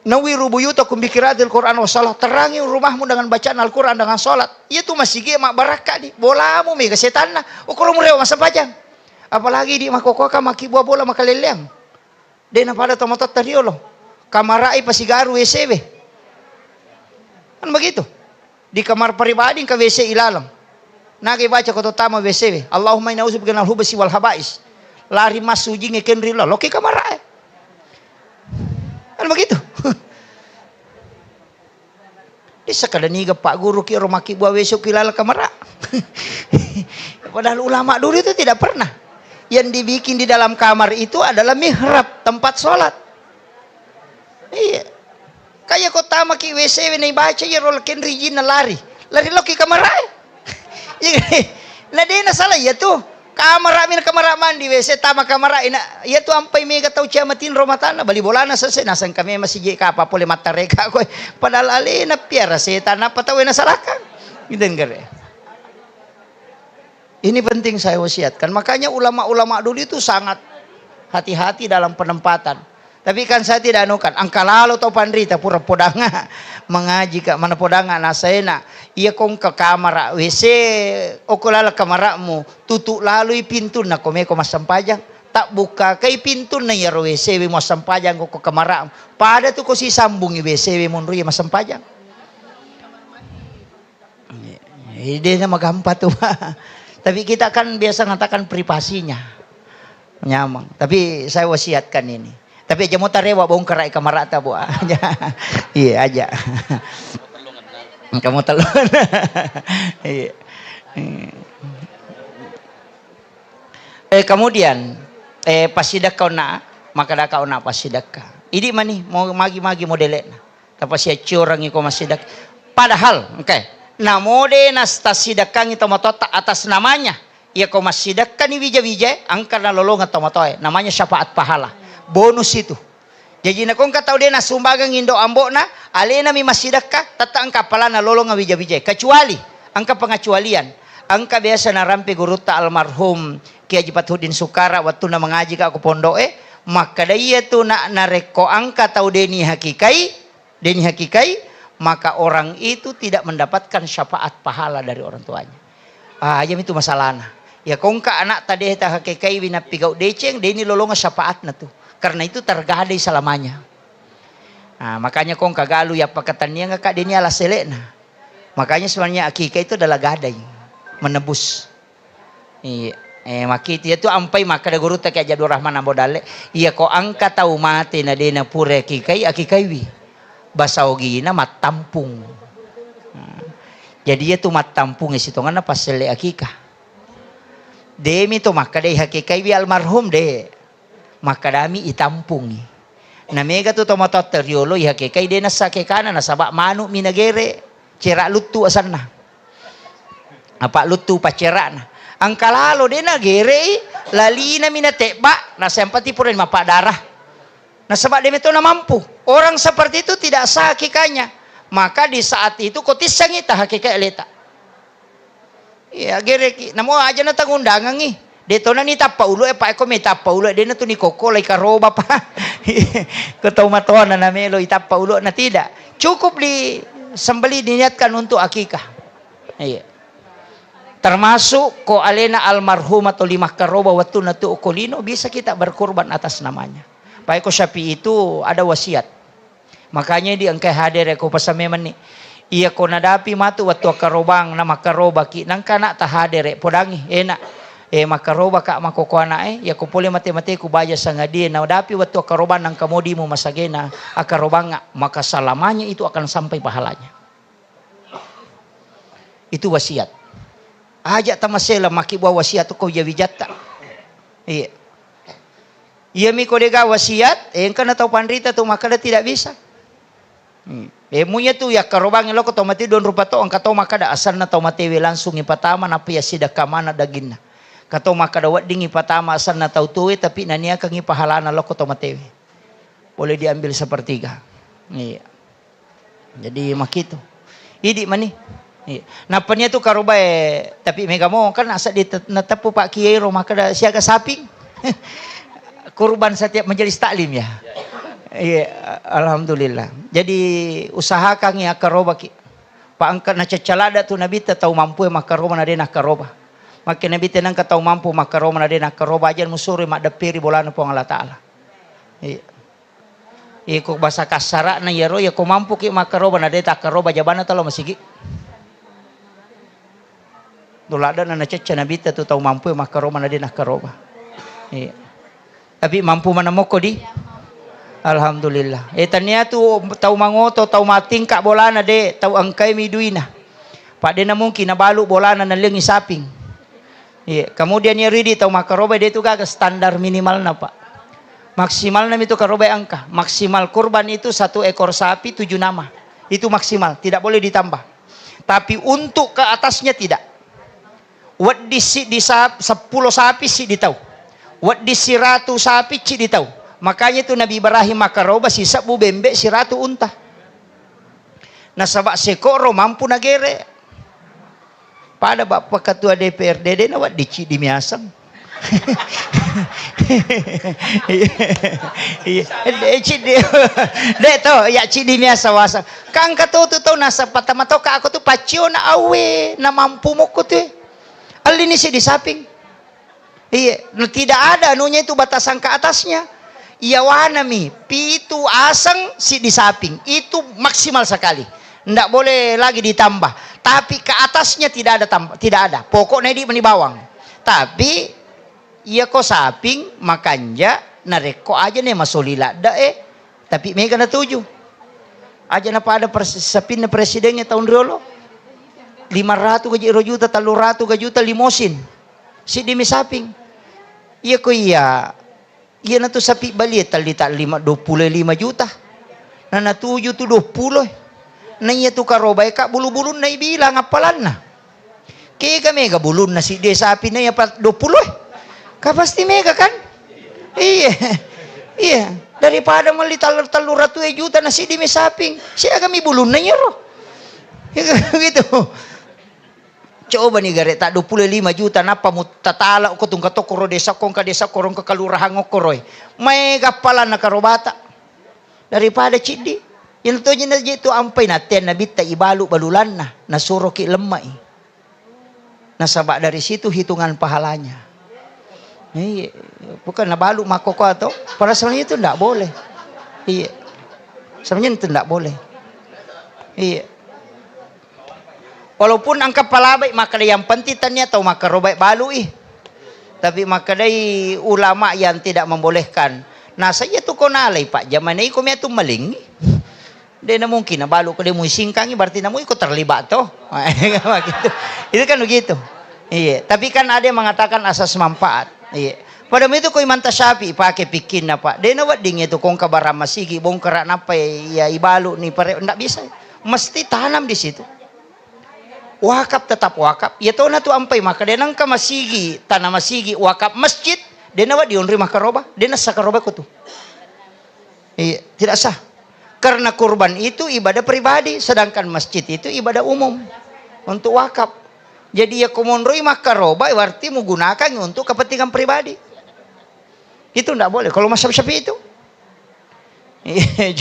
Nawwiru buyutakum bi qiraatil Qur'an wa shalah. Terangi rumahmu dengan bacaan Al-Quran, dengan sholat. Iya tu masigi mabbarakka di. Bolamu mega setanna. Okoro murewa massempajang. Apalagi di makokoka maki buah bola makalelleang. De napada tomatoatta riolo. Kamarai pasigaru W C we. Kan begitu. Di kamar pribadi engka W C ilaleng. Naga baca ko tama W C we. Allahumma inna a'udzubika minal hubsi wal habais. Lari massujingnge kenri lo. Loki kamarae. Kan begitu. Dissa kada niga Pak Guru ki ro makkibua W C ki laleng kamara. Padahal ulama dulu itu tidak pernah. Yang dibikin di dalam kamar itu adalah mihrab, tempat sholat. Iya. Kaya ko tamaki W C we naibaca iya ro kenri jinna lari. Lari loki kamarae. Iya. Na dena salah iya tu. Kamara mina kamara mandi W C tama kamara ina. Iya tu ampai mega tau cia matinro matanna bali bolana sese naseng kami masih je kapa pole mattareka koe. Padahal alena piara setan apa tau ena salahkan. Gitu enggak ya? Ini penting saya wasiatkan. Makanya ulama-ulama dulu itu sangat hati-hati dalam penempatan. Tapi kan saya tidak anukan, engka lalo tau panrita pura podanga mengaji ka, mana podanga nasena. Iya kong ke kamar W C, oko lala kamarmu, tutup lalui pintu na komeko massempajang. Bukkakai pintunna iyaro W C we, muassempajang ko, ko kamara. Pada tu ko sisambungi W C we monro iya massempajang. Eh, de na magampa tu, Pak. Tapi kita kan biasa ngatakan privasinya. Nyameng. Tapi saya wasiatkan ini. Tapi aja mo tarewa bongkar i kamarata, Bu. Aja. Iya, aja. Kamu telur. Iya. Eh, kemudian, eh, passidekka onna, maka daka onna passidekka. Idi mani, mau magi-magi modelekna. Tapasiacciorangngi ko massidekka. Padahal, engkae, namo de nastassidekkangngi tomatoatta atas namanya. Iya ko massidekkani wija-wijae, engka nalolongeng tomatoae. Namanya syafaat pahala. Bonus itu. Jaji, nako engka tau de nasumbagang indo ambo'na, alenami massidekka, tette engka appalana lolongeng wija-wijae. Kecuali, engka pengecualian. Engka biasa narampe gurutta almarhum Kiai Haji Fathuddin Sukara wettunna mangajika ko pondo'e, makkeda iyatu na, narekko engka tau de nihakikai, de nihakikai, maka orang itu tidak mendapatkan syafaat pahala dari orang tuanya. Ah, iyami tu masalahna. Iya ko engka anakta de tahakikaiwi nappigau deceng, de nilolongeng syafaatna tu. Karena itu tergadai selamanya. Ah, makanya ko engka galu iya pakkatenniangngaka de niala selekna. Makanya sebenarnya akikah itu adalah gadai, menebus. Iya. Eh, makkitu iyatu ampai makkeda gurutta Kiai Haji Abdul Rahman Ambo Dalle, iya ko engka tau mate na de napura akikai, akikaiwi. Basa ogina mattampung. Nah, jadi iyatu mattampung sitongenna passelle akikah. Demi to makkedai hakikaiwi almarhum de. Makkedami itampungi. Na mega tu tomatoatta riolo ihakekai de nassa akekana nasaba manu'mi nagere, cera luttu asenna. Apa luttu paccera'na. Engka lalo de nagerei, lalinami natebba, nasempati purani mappadarah. Nasaba de meto namampu. Orang seperti itu tidak sah akikahnya. Maka di saat itu ko tissengi tahakekai aleta. Iya, gereki. Namo aja na tangundangengi. De tona ni tappa ulu e, pa eko me tappa ulu e, de na tu ni kokko lai karoba pa. Ko tau matona na melo i tappa ulu na tidak. Cukup di sembeli diniatkan untuk akikah. Iya. Termasuk ko alena almarhum atau lima karoba wettunna tu ko lino, bisa kita berkorban atas namanya. Pa eko Syafi'i itu ada wasiat. Makanya di engkai hadere ko pesan memenni. Iya ko nadapi matu wettu akkarobang na makkarobaki, nangka anakta hadere, podangi, eh, Nak, eh, makkarobaka makoko anak e, iya ko pole mate-mateku baja sangadie, nadapi wettu akkarobang nangka modimu masagena akkarobanga, maka selamanya itu akan sampai pahalanya. Itu wasiat. Aja tamasela makkibua wasiat ko wija-wijatta. Iya. Iyami ko dega wasiat, eh, engka na tau panrita tu makkeda tidak bisa. Hmm. Eh, munya tu yakkarobangi loko tau mate don rupa to, engka tau makkeda asenna tau matewe langsung ipatama nappa yassidekka maneng daginna. Engka tau makkeda wedding ipatama asenna tau tuwe tapi naniakangi pahalana loko tau matewe. Boleh diambil sepertiga. Iya. Jadi makkitu. Idi mani. Iya. Nappa nia tu karobae, tapi mega mo kan asa di te-, nateppu Pak Kiai ro makkeda siaga saping. Kurban setiap majelis taklim ya. Iya, alhamdulillah. Jadi usahakan ya karobaki. Pak engka nacaccalada tu nabitta tau mampu makkaroba na de nakkaroba. Makke nabitta nangka tau mampu makkaroba na de nakkaroba aja musuro maddepperi bolana Puang Allah Taala. Iya. Iko basa kassara'na iyaro, iya ko mampuki makkaroba na de takkaroba jabanna talo masigi. Tuladana nacecca nabitta tu tau mampu makkaroba na de nakkaroba. Iya. Tapi mampu mana mokko di? Alhamdulillah. Eh, tania tu tau mangoto, tau matingka bolana de, tau engkai mi duina. Pak de na mungkin nabalu bolana nalengi saping. Iya, kemudian ya ridi tau makkaroba de tu gaga standar minimalna, Pak. Maksimalna mitu karoba engka. Maksimal kurban itu satu ekor sapi tujuh nama. Itu maksimal, tidak boleh ditambah. Tapi untuk ke atasnya tidak. Wedding siddi sap-, seppulo sapi siddi tau. Wedding siratu sapi siddi tau. Makanya itu Nabi Ibrahim makkaroba sisebbu bembe siratu unta. Nasaba sekoro mampu nagere. Pada Bapak Ketua D P R D de na wedding ciddi miaseng. Iya. Iya. De ciddi. De to, ya ciddi miasa wasa. Kangka to tu tau nasaba tama to ka aku tu paccio na awe, na mampu mokko tu. Allini siddi saping. Iya, nah, tidak ada anunya itu batasan ke atasnya. Iya, wanami pitu aseng siddi saping, itu maksimal sekali. Ndak boleh lagi ditambah. Tapi ke atasnya tidak ada tambah, tidak ada. Pokoknya di meni bawang. Tapi iya ko saping makanja narekko aja ne masoli ladde e. Tapi mega natuju. Aja napada pres-, sapinna presiden e tahun riolo. Lima ratu gaji ro juta, tellu ratu ga juta limosin. Siddi mi saping. Iya ko iya, iyanatu sapi balie tallita lima, dua puluh lima juta. Na natuju tu dua puluh. Na iya tu karobae ka bulu-bulunna ibilang appalanna. Kega mega bulunna siddi sapi na iya pa dua puluh. Ka pasti mega kan? Iya. Iya. Daripada melli tellu, tellu ratu e juta na siddi mi saping. Siaga mi bulunna iyaro. Gitu. Coba ni gare ta dua puluh lima juta nappa mutatala ko tungka tokkoro desa ko engka desa ko rongka kelurahan okkoro e. Maega appalanna karobata daripada ciddi. Yang tojina je tu ampai natean nabitta ibalu balulanna nasuro ki lemmai. Nasaba dari situ hitungan pahalanya. Iya, bukan nabalu makkoko atau padahal sebenarnya itu ndak boleh. Iya. Sebenarnya itu ndak boleh. Iya. Walaupun engka palabai, makkeda yang penting tania tau makkarobai balui. Tapi makkedai ulama yang tidak membolehkan. Nah, saya tu ko nalai, Pak, jamanai ko mia tu malingi. De na mungkin nabalu ko de mui singkangi, berarti namu iko terlibat toh. Gitu. Itu kan begitu. Iya, tapi kan ada yang mengatakan asas manfaat. Iya. Pada itu ko Imam Tasyafi'i pakai pikinna, Pak. De na wedding itu kongka barang masigi bongkara nappa ya ibalu ni pare, ndak bisa. Mesti tanam di situ. Wakaf tetap wakaf. Iya tona tu ampai maka de nengka masigi, tanah masigi, wakaf masjid, de na wedding onri makaroba, de na sakaroba ko tu. Iya, tidak sah. Karena kurban itu ibadah pribadi, sedangkan masjid itu ibadah umum untuk wakaf. Jadi ya komonroi makkaroba berarti menggunakan untuk kepentingan pribadi. Itu ndak boleh. Kalau mazhab Syafi'i itu.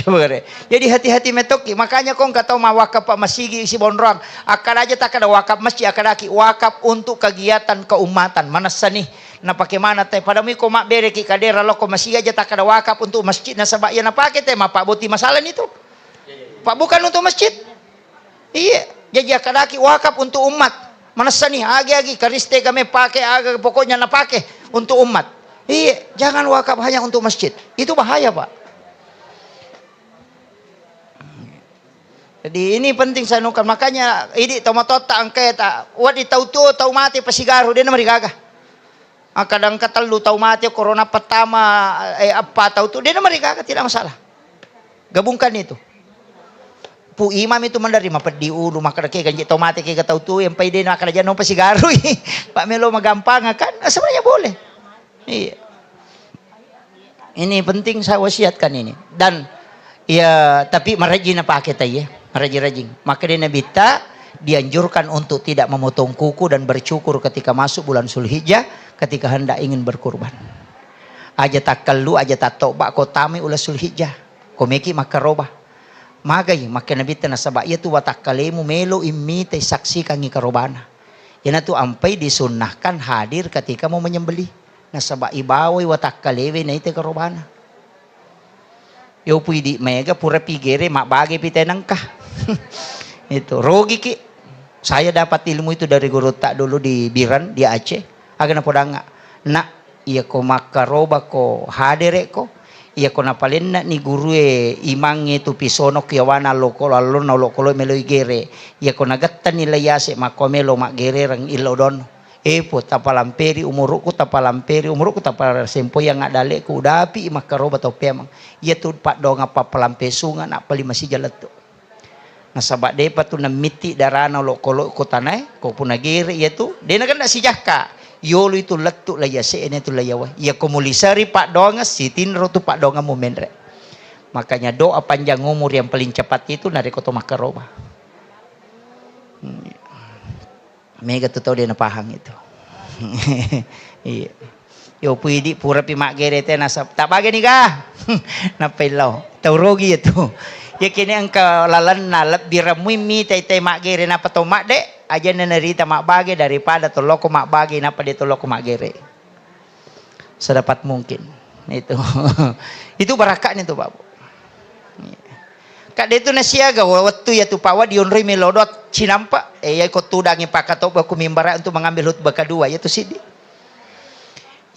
Coba kare. Jadi hati-hati metoki. Makanya kong kata mawakaf pak masigi si bonroang. Akan aja tak ada wakaf masjid, akan aki wakaf untuk kegiatan keumatan. Manessa nih. Napake mana teh? Pada mui ko mabbere ki kadera loko masigi aja tak ada wakaf untuk masjid nasaba iya napake teh mapaboti masalah itu. Pak bukan untuk masjid. Iya, jaji akkadaki wakaf untuk umat. Manessani agi-agi kariste game pake aga pokoknya napake untuk umat. Iya, jangan wakaf hanya untuk masjid. Itu bahaya, Pak. Jadi ini penting saya nukan. Makanya idi tomatotta engkae ta wadi tau tuo tau mate pasigaru dena marigaga. Akkadang katellu tau mate corona pertama, eh, eppa tau tu dena marigaga tidak masalah. Gabungkan itu. Pu imam itu mandari mapeddi ulu, makkeda ke ganji tau mate ke tau tu yang pai dena akkada janna pasigarui. Pak melo magampang kan? Ah, sebenarnya boleh. Iya. Ini penting saya wasiatkan ini. Dan ya tapi marajin napake tai ya, marajin-rajin. Maka dia Nabitta dianjurkan untuk tidak memotong kuku dan bercukur ketika masuk bulan Zulhijjah, ketika hendak ingin berkurban. Aja takkallu, aja tattoba ko tamai ula Zulhijjah. Ko meki makkaroba. Magai makkeda Nabitta nasaba iyatu watakkalemu melo immitai saksikangi karobana. Iyanatu ampai disunnahkan hadir ketika mau menyembelih. Nasaba ibawai watakkalewe naita karobana. Yo pui di mega pura pigere mabbage pi tenengka. Itu rogiki. Saya dapat ilmu itu dari gurutta dulu di Biran di Aceh. Aga napodangnga, "Nak, iyako makkarobako hadere'ko, iyako napalenna'ni gurue imangnge tu pisonokki yawana allokolo allonna olokolo meloi gere, iyako nagettenni lai ase makko melo maggerereng illa udaonno. Epo, tapalamperi umuru'ku, tapalamperi umuru'ku, tapasempoiang addale'ku, udapi makkaroba tau peameng. Iyatu paddoangeng pappalampe sunga nappa lima sija lettu." Nasaba depa tu nammitti darana olokolo ko tanae, ko puna gere iyatu, de nagenna sijakka. Yolo itu lettu laiyase'na itu laiyawae. Iyako muliseri paddoangeng sitinro tu paddoangemmu menre. Makanya doa panjang umur yang paling cepat itu narekko to makkaroba. Hmm. Mega tu tau de napahang itu. Iya. Yo puidi purapi maggere te nasab. Tabage niga? Nappa illau. Tau rogi ya tu. Ya kini engka lalenna lebbi ramui mi tai tai maggere napa tau madde, ajanna narita mabbage daripada toloko mabbage napa de toloko maggere. Sedapat mungkin. Itu. Itu barakka'na itu, Pak. Kadde itu nasiaga wettu ya tu, Pak, wa dionroi melo doang cinampa, eh, ya ko tudangi pakatoba ku mimbara untuk mengambil khutbah kedua, ya tu siddi.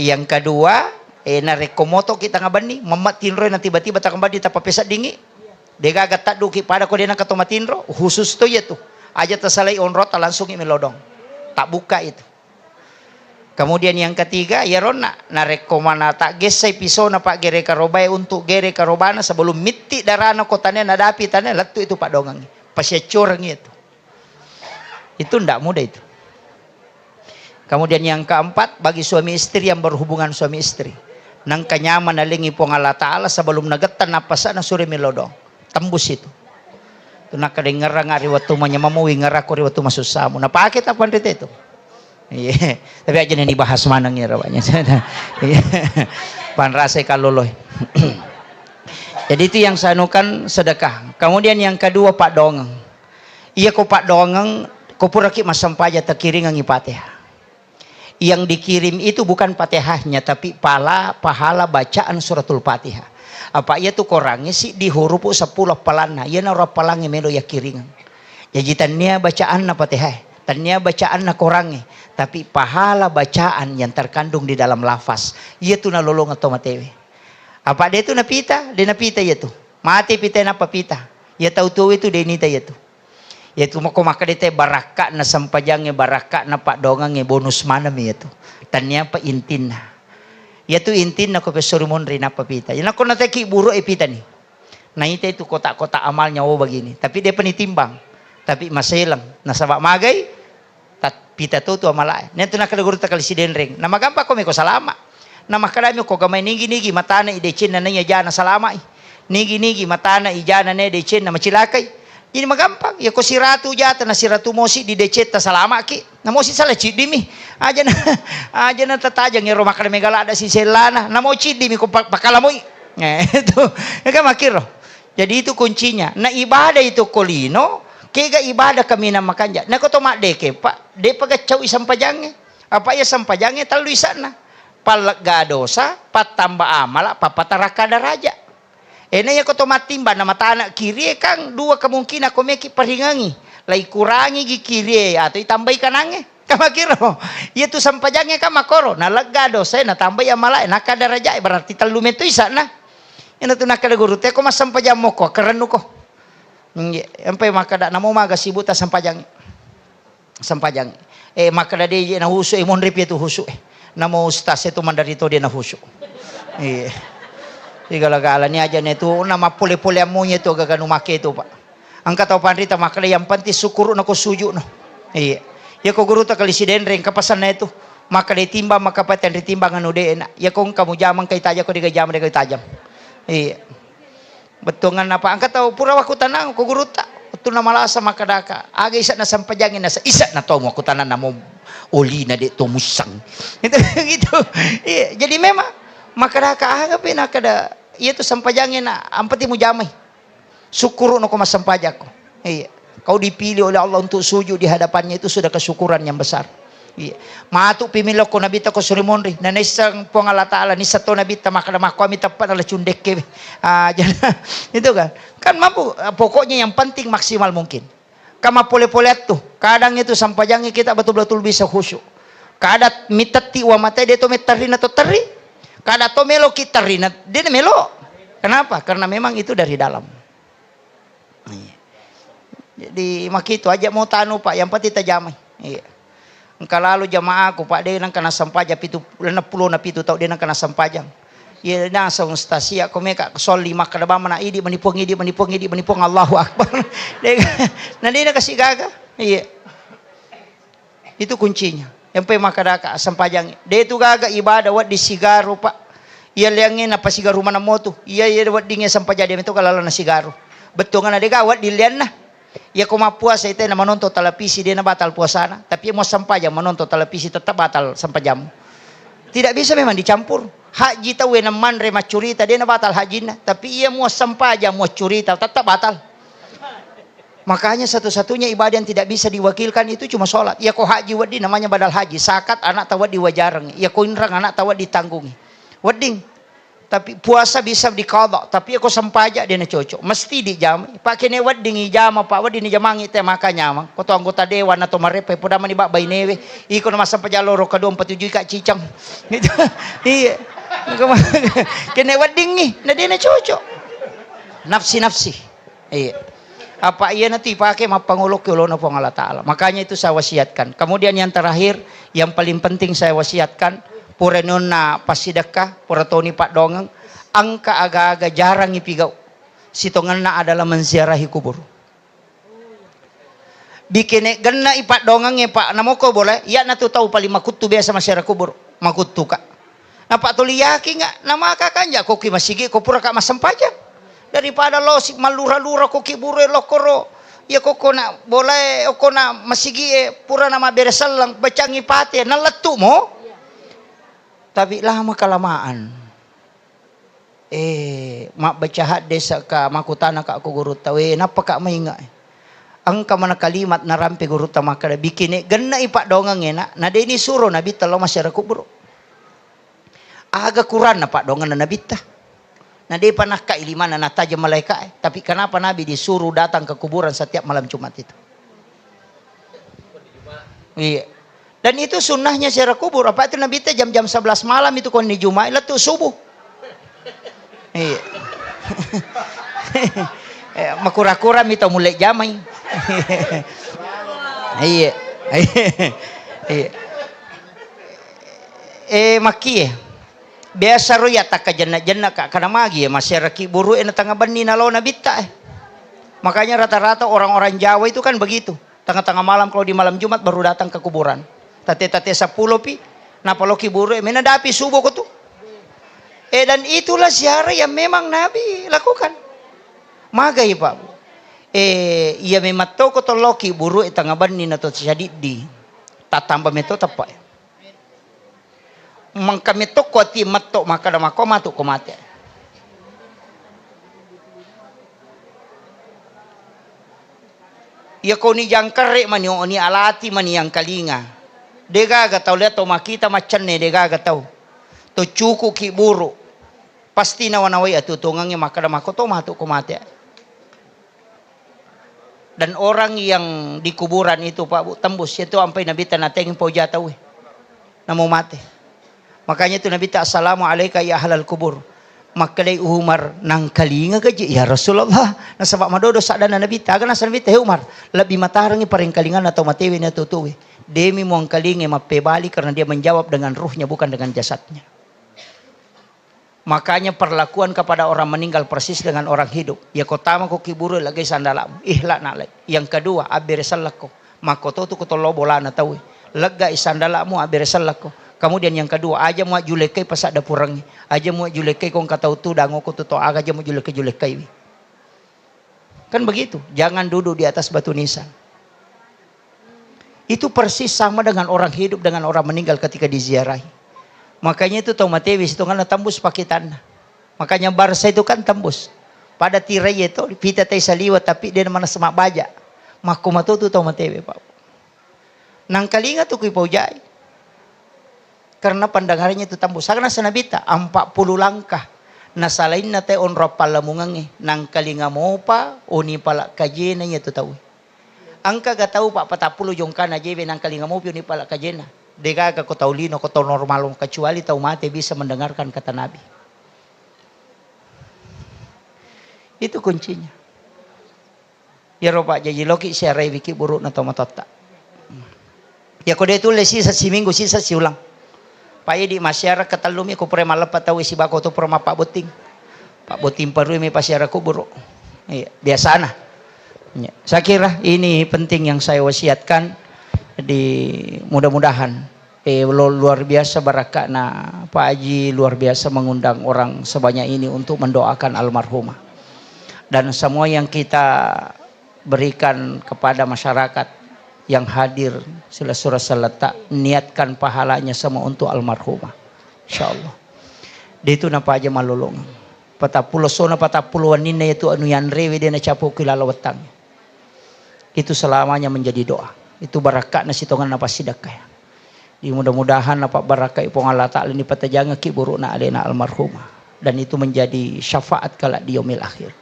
Yang kedua, eh, narekko motoki tanga benni, mamma tinroi na tiba-tiba tanga benni tappa peseddingi. Degaga tadduki pada ko dena kato matinro, khusus to ya tu. Aja tasalai onrota langsungi melodong. Tak buka itu. Kemudian yang ketiga, ya ronna, narekko mana tak gessai pisona pak gere karobae untuk gere karobana sebelum mitti darana ko tane nadapi tane lettu itu pak dongangi. Pasiaccorengi itu. Itu ndak mudah itu. Kemudian yang keempat, bagi suami istri yang berhubungan suami istri. Nangka nyaman nalengi Puang Allah Ta'ala sebelum nagettang nappasana sure melodong. Tembus itu. Tu nakkadengngerang ri wettu manyamammu, wingerakko ri wettu masussamu. Napake tapanrita itu. Iya. Tapi aja ni bahas maneng ya, Pak. Iya. Panrasai kalloloi. Jadi itu yang sanukan sedekah. Kemudian yang kedua, pak dongeng. Iya ko pak dongeng, ko puraki massempajang takiringengi Fatihah. Yang dikirim itu bukan Fatihahnya, tapi pala-, pahala bacaan Suratul Fatihah. Apa iya tu Korangnge siddi hurupu seppulo appalanna, iyanaro appalangnge melo yakkiringeng. Jaji tannia bacaanna Fatihah, tannia bacaanna Korangnge, tapi pahala bacaan yang terkandung di dalam lafaz, iya tu nalolongeng to matewe. Apa de tu napita, de napita iya tu. Mate pita nappa pita. Iya tau tuo itu de nita iya tu. Iyatu mako makkeda te barakka'na sempajangnge, barakka'na paddoangengnge, bonus maneng iyatu. Tanniapa intinna. Iyatu intinna ko pessori monri nappa pita. Iyana ko nateki buru'e pitani. Naita itu kotak-kotak amalnya, oh, begini. Tapi depa nitimbang. Tapi maseleng. Nasaba magai? Tat-, pita to tu amala'e. Naitu nakkeda gurutta kali Sidenreng. Namagampang ko meko salama. Namakkedami ko gamai nigi-nigi matana i decenna naiya jana salama'i. Nigi-nigi matana i jana ne decenna macilakai. Jadi magampang, ya ko siratu jata na siratu mosi di decetta salamaki. Namosi sala ciddimi. Aja na, aja na tatajang ero makkeda mega ladda sisellana. Namo ciddimi ko pa-, pakalamoi. Eh, itu. Ya kan makkiro. Jadi itu kuncinya. Na ibadah itu ko lino, kega ibadah kaminang makanja. Na ko to maddeke, Pak, depa gaccau i sempajangnge. Apa iya sempajangnge tellu isa'na. Pallegga dosa, pattamba amala, papatarakka daraja. Ena iya ko to mattimbang na matana kirie kan dua kemungkinan ko meki paringengi. Lai kurangi gi kirie atau itambai kanangnge. Kamakiro. Iya tu sempajangnge kan makoro. Na legga dosae, na tambai amalae, nakka darajae, berarti tellu metu isa'na. Ina tu nakkeda guru te ko massempajang moko, kerennu ko. Nggih, empai makkeda namo maga sibuk ta sempajangnge. Sempajang. Eh, makkeda de je nahusu, eh, monri pi tu husu, eh. Namo ustaz itu mandari to dia nahusu. Iya. Igala-gala ni aja ne tu, na mappole-pole ammonya tu gaga nu make tu, Pak. Engka tau panrita makkeda yang penting syukuru nako suju no. Iya. Ya ko guru ta kali Sidenreng, engka pasanna itu. Makkeda timbang, maka paten ri timbang anu de na. Ya ko engka mujamang kai tajam, ko de jamang de kai tajam. Iya. Bettuanganna apa? Engka tau pura wakkutanang ko gurutta. Wettunna malasa makkedaka, aga isa'na sempajangnge nasa isa'na to makkutanang namo olina de to mussang. Itu gitu. Iya, jadi memang makkedaka aga pe nakkeda iya tu sempajangnge na ampati mujamai. Syukuru nako massempajakko. Iya. Kau dipilih oleh Allah untuk sujud di hadapannya itu sudah kesyukuran yang besar. Iya. Matu pi millau ko Nabitta ko suri monri. Na naisseng Puang Allah Ta'ala, nisseng to Nabitta makkeda makkuami teppa na lecundekkewe. Ah, jana, itu kan. Kan mampu, eh, pokoknya yang penting maksimal mungkin. Kama pole-pole tu. Kadang itu sampajangi kita betul-betul bisa khusyuk. Kada mitetti wa mate de to metterri na to terri. Kada to melo ki terri na de melo. Kenapa? Karena memang itu dari dalam. Iya. Jadi makitu aja mau tanu, Pak, yang penting tajamai. Iya. Engka lalo jamaaku, Pak, de nengka nassempajang pitu, enam puluh na pitu tau de nengka nassempajang. Iya, naseng ustaz, iya, ko meka solli makkeda bamma na idi mani Puang, idi mani Puang, idi mani Puang, Allahu Akbar. De, na de nakasi gaga. Iya. Itu kuncinya. Yang pe makkedaka sempajang. De tu gaga ibadah wedding sigaru, Pak. Iya leangnge napasigaru maneng motu. Iya, iya weddingnge sempajang de meto galalana sigaru. Bettuanna de gaga wedding leanna. Iya ko mappuasa ite na manonton televisi de na batal puasana. Tapi iya mua sempajang manonton televisi tetap batal sempajammu. Tidak bisa memang dicampur. Haji tauwe na manre maccurita de na batal hajinna. Tapi iya mua sempajang mua curita tetap batal. Makanya satu-satunya ibadah yang tidak bisa diwakilkan itu cuma sholat. Iya ko haji wedding namanya badal haji, zakat anak tawa diwajareng, iya ko inreng anak tawa ditanggungi. Wedding. Tapi puasa bisa diqadha, tapi ko sempajang de' nacocok, mesti dijamai. Pak, kene wedding ijama, Pak, wedding ijamangi te maka nyamang. Ko to anggota dewan atau marepe, podamani bak bainewe, iko na massempajang loro kedua empat tujuh ka cicang. Gitu. Iya. Kene weddingi, na de' nacocok. Nafsi-nafsi. Iya. Apa iyanatu ipake mappangolo ki olona Puang Allah Ta'ala. Makanya itu saya wasiatkan. Kemudian yang terakhir, yang paling penting saya wasiatkan, puranionna passidekka, pura toni paddongeng, engka aga-aga jarang ipigau. Sitongenna adalah menziarahi kubur. Bikene genna ipaddongengnge, Pak, namoko boleh, iyanatu tau paling makuttu biasa masyarakat kubur, makuttu ka. Napa tuli yakin nggak? Namaka kanja ko ki masigi ko pura ka massempajang. Daripada lo si mallura-lura ko ki buru e lokoro. Ya koko na bolae, oko na masigi e pura na mabbere selleng, bacangi pate, nalettu mo. Tapi lama kelamaan. Eh, mabbaca hadde saka makutana ka ko gurutta, we, nappa ka mainga. Engka mana kalimat narampe gurutta makkada, bikine genna ipaddongengnge, Nak, na de' nisuro Nabitta lao masyarakat kubur. Aga Quranna paddongenna Nabitta? Na de'pa nakka ilimanna natajeng malaeka'e. Tapi kenapa Nabi disuruh datang ke kuburan setiap malam Jumat itu? Iya. Dan itu sunnahnya ziarah kubur. Apa itu Nabitta jam-jam sebelas malam itu konni Jumat lettu subuh. Iya. Eh, makura-kura mi tau mulle jamai. Iya. Iya. Eh, makkie. Biasa ro iya takkajenna-jenna ka, kana magi ya masyarakat buru e na tengah benni na lo Nabitta eh. Makanya rata-rata orang-orang Jawa itu kan begitu. Tengah-tengah malam, kalau di malam Jumat baru datang ke kuburan. Tate-tate seppulo pi, napaloki buru e, menadapi subuh ko tu. Eh, dan itulah ziarah yang memang Nabi lakukan. Magai, Pak. Eh, iya memang toko toloki buru e tengah benni na to sadiddi. Tatamba meto tepa. Mengka metokko ati metto makkada makko matu ko mate. Iya ko ni jangkerre mani, oni alati mani yang kalinga. Degaga tau lihat to makita maccenne, degaga tau. To cuku ki buru. Pasti nawa-nawai atutungangnge makkada makko to matu ko mate. Dan orang yang di kuburan itu, Pak, Bu, tembus. Itu ampai Nabitta natengi pauja tau e. Namo mate. Makanya itu Nabitta, "Assalamu alaika ya ahlal kubur." Makkedai Umar, "Nangkalinga gaji, ya Rasulullah." Nasaba madodo sadana Nabitta. Aga nasa Nabitta, "He Umar, lebih matarangi parengkalinganna tau matewe na tau tuwe. Demi muangkalinge mappebali karena dia menjawab dengan ruhnya, bukan dengan jasadnya." Makanya perlakuan kepada orang meninggal persis dengan orang hidup. Ya ko tama ko kiburu, lagai sandalamu. Ihla nalai. Yang kedua, abbere sellekko. Makko to tu ko tollo bolana tau. Leggai sandalamu, abbere sellekko. Kemudian yang kedua, aja mua julekkai pasadda purengngi. Aja mua julekkai ko engka tau tu dango ko tu to aga, aja mua julekkai-julekkai wi. Kan begitu, jangan duduk di atas batu nisan. Itu persis sama dengan orang hidup dengan orang meninggal ketika diziarahi. Makanya itu tau matewe sitonganna tembus pakitanna. Makanya Barca itu kan tembus. Pada tirai itu, pita tai saliwa, tapi dia mana semak baja. Makko matotu tau matewe, Pak. Nangkalinga tu kui paujai. Karena pandangannya itu tembus. Sagana sanabita, empat puluh langkah. Nasalainna te onro pallamungangnge. Nangkalinga mopa, oni pala kajena iya tu tau. Engka ga tau pa patappulo jongkana jebe nangkalinga mopi oni pala kajena. Degaga ko tau lino, ko tau normal, kecuali tau mate bisa mendengarkan kata Nabi. Itu kuncinya. Iyaro, Pak, jaji loki siarai wiki burukna tomatoatta. Iya ko de tulle sisa siminggu, sisa siulang. Pak, idi masyarakat tellumi ko pura malleppa tau sibako tu pura mappabbotting. Pabbotting parui mi pasiara kuburu. Iya, biasana. Iya. Saya kira ini penting yang saya wasiatkan di mudah-mudahan Eh, lo-, luar biasa barakakna Pak Haji, luar biasa mengundang orang sebanyak ini untuk mendoakan almarhumah. Dan semua yang kita berikan kepada masyarakat yang hadir, sila surah seletak, niatkan pahalanya semua untuk almarhumah. Insyaallah. Dia itu napa aja malolong. Patappulo sona, patappulo waninna itu anu yanrewe dia nacapo ki lalo wetang. Itu selamanya menjadi doa. Itu barakakna sitonganna passidakka. Di mudah-mudahan napabbarakkai Puang Allah Ta'ala, nipatajangekki burukna alena almarhumah. Dan itu menjadi syafaat kelak di yaumil akhir.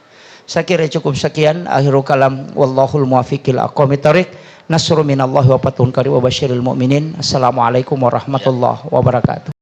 Saya kira cukup sekian. Akhirul kalam. Wallahul muwaffiq ila aqwamit thariq. Nasrun minallahi wa fathun qarib wa basyiril mu'minin. Assalamualaikum warahmatullahi wabarakatuh.